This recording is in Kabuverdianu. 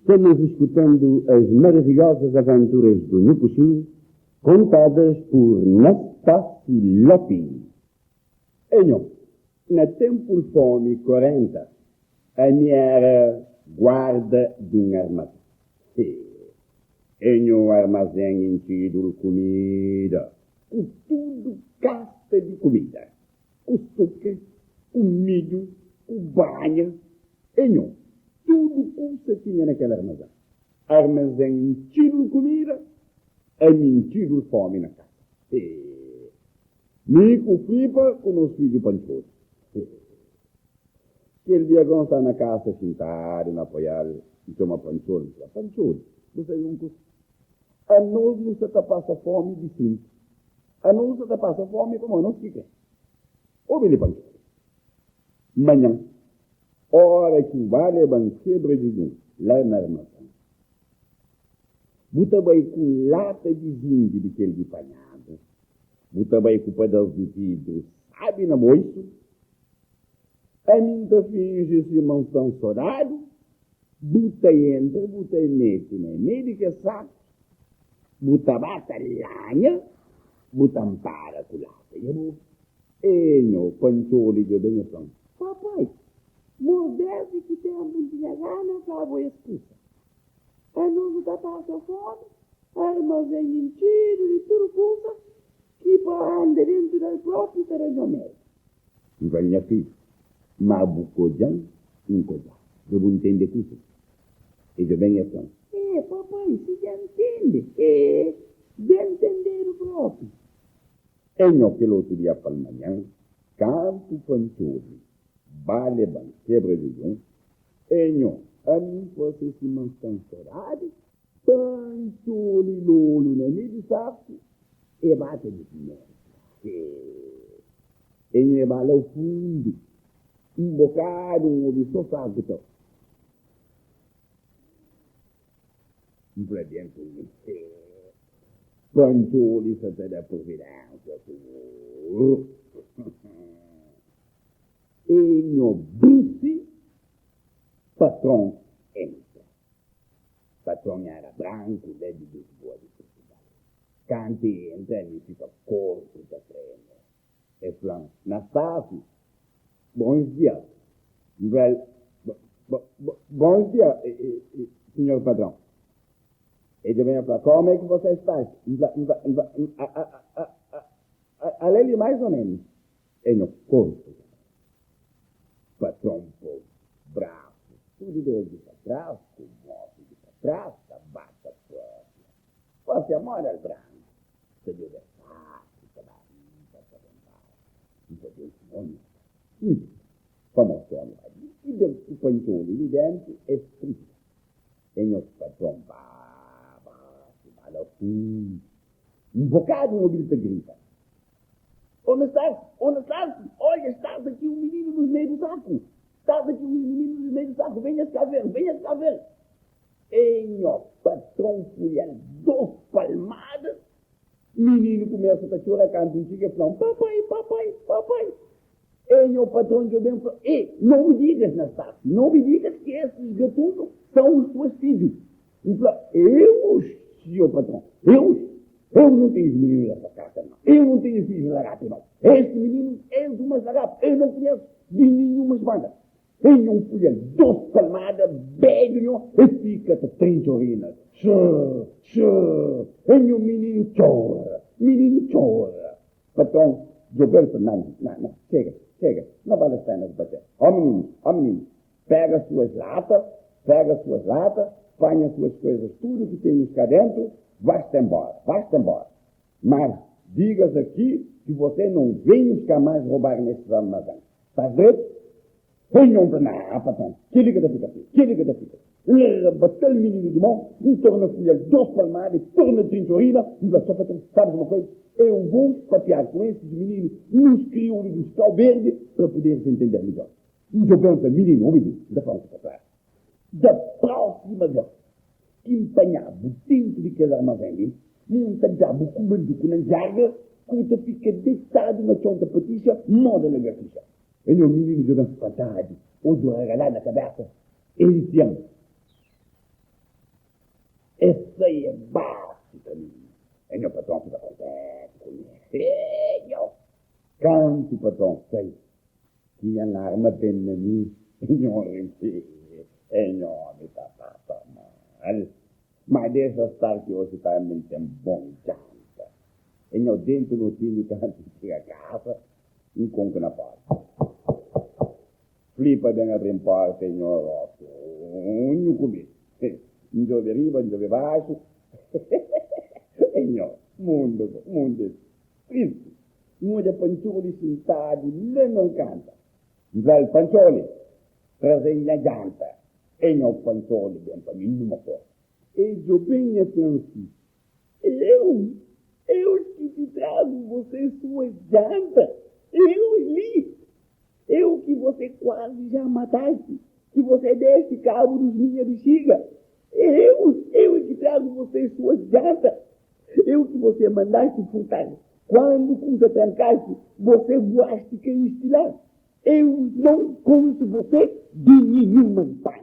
Estamos escutando as maravilhosas aventuras do Nhu Puxin, contadas por Nastassi Lopi. Enho, na tempu-l fomi 40, ami era guarda dun armazén. Enho armazén intxidu-l kumida, ku tudu kasta di kumida, ku sukri, ku midju, ku banha. Enho, tudu kusa tinha na kel armazén. Armazén intxidu-l kumida, ami intxidu-l fomi na kasa. Mi ku Flipa ku nos fidju Pantxodu. Kel dia Gon sta na kasa xintadu na apoial, N txoma Pantxodu, N fla, Pantxodu, bu sabe un kusa? Anos nu sta ta pasa fomi di sinti. Anos nu sta ta pasa fomi pamodi nos ki kre. Obi li Pantxodu, manhan, ora ki bu ba leba-m kebra jujun la na armazén, bu ta bai ku un lata di zingi di kel di panhadu, Bu ta bai ku padas di vidru sabi na moisu? Ami N ta finji sima N sta nsodadu. Bu ta entra, bu ta mete na meiu di kes saku, bu ta ba ta lanha, bu ta npara ku lata. Nha bu E nho Pantxoli djobe nha fla-m, Papai, mos desdi ki tenpu N tinha gana fla-bu es kusa. Anos nu ta pasa fomi, armazén intxidu di tudu kusa ki pa anda dentu del propi ta da nho medu. N fla-l, Nha fidju, ma bu kodja-m, N kodja-u. Dja bu ntende kusa? E dja ben e fla-m, E, papai, si dja ntende. E, ben ntendedu propi. E nho kel otu dia palmanhan, kantu Pantxoli ba leba-m kebra jujun, E nho, ami fase sima N sta nsodadi. Pantxoli lolu na mi di saku, e bata di simenti. E nho e ba la fundu, un bokadu N obi so saku ta. N fla dentu mi, Pantxoli sa ta da providensia suguru. E nho brisi, patron entra. Patron era branku la di Lisboa di Purtugal. Kantu e entra mi fika korpu ta treme. E fla-m, Nastásiu, bons dia. N fla-l, Bons dia, sinhor patron. E dja ben e fla, Como é que você está? N fla, N fla, N fla, Ale li mais ou menos. E nho korpu ta bai. Patron po brasu tudu dos di pa tras ku motu di pa tras ta ba ta papia. Papia moda el branku ta djobe saku ta ba riba ta ben baxu. N ta djobe si omi ta bai. N pa mostra omi bai di ki ben ku pantxoli li dentu es strika. E nho patron ba baxu ba la fundu. Un bokadu N obi-l ta grita. Ô Nastácio, ô Nastácio, olha, estás aqui um menino nos meio do saco! Estás aqui um menino nos meio do saco, venhas cá ver, venhas cá ver! Ei, nho patron fulha-l dos palmada, menino kumesa ta txora kantu N txiga, el fla-m, Papai, papai, papai! Ei, nho patron djobe-m, fla, Ei, não me digas, Nastácio, não me digas que esses gatunos são os tuas filhos! N fla, Eu, senhor patrão, eu, eu não tenho menino nessa casa, não. Eu não tenho filhos lagarto, não. Este menino é de umas lagarto, eu não conheço de nenhumas bandas. Em um folha doce palmada, beijo, nho, e fica ta trinchorina. Tchê, tchê, em um menino chora, menino chora. Patrão, Gilberto fla, não, não, não, chega, chega, não vale a pena de bater. Ó menino, ó menino, Pega suas lata, pega suas lata, panha suas coisas tudo que tens cá dentro, vais-te embora, vais-te embora. Mas digas aqui que você não venhas cá mais roubar nestes armazém. Estás dreto? Ei, nhon fla, Nah, patron, keli ka ta fika si, keli ka ta fika. N rabata-l mininu di mon, N torna fulha-l dos palmada, e torna trinca orina, N fla, Só patron, sabes uma coisa? Eu vou papiar com esses meninos nos crioulos dos Cau Verde para poderes entender melhor. N djobe-m, N fla, Mininu, obi li, N ta fla-u un kusa klaru. Da prósima bês ki N panha-bu dentu di kel armazén li, N ta da-bu ku manduku na njarga, ku bu ta fika detadu na txon ta patixa moda lagartixa. Enho, mininu djobe-m spantadu, odju ragaladu na kabésa, el dise-m. Es sai e bati kaminhu. E nho patron fika kontenti ku mi. E nho! Kantu patron sai, tinha un arma ben na mi. E nho ri. E nho omi ta pasa mal. Ma dexa star ki oji tambi N ten bon janta. E nho dentu notinhu kantu N txiga kasa, N konku na porta. Flipa ben abri-m porta e nho rostu unhu ku mi. N djobe riba, N djobe baxu. E nho, mundu go, mundu é tristi. N odja Pantxoli xintadu la na un kanta. N fla-l, Pantxoli, traze-m nha janta. E nho Pantxoli ben pa mi numa kor. E djobe-m e fla-m si, Eu? Eu que te trago você sua janta? Eu li? Eu que você quase já mataste, que você deste cabo dos minha bexiga? Eu? Eu que trago você sua janta? Eu que você mandaste furtar? Quando cusa trancaste, você voaste caíste lá? Eu não conto você de nenhuma banha.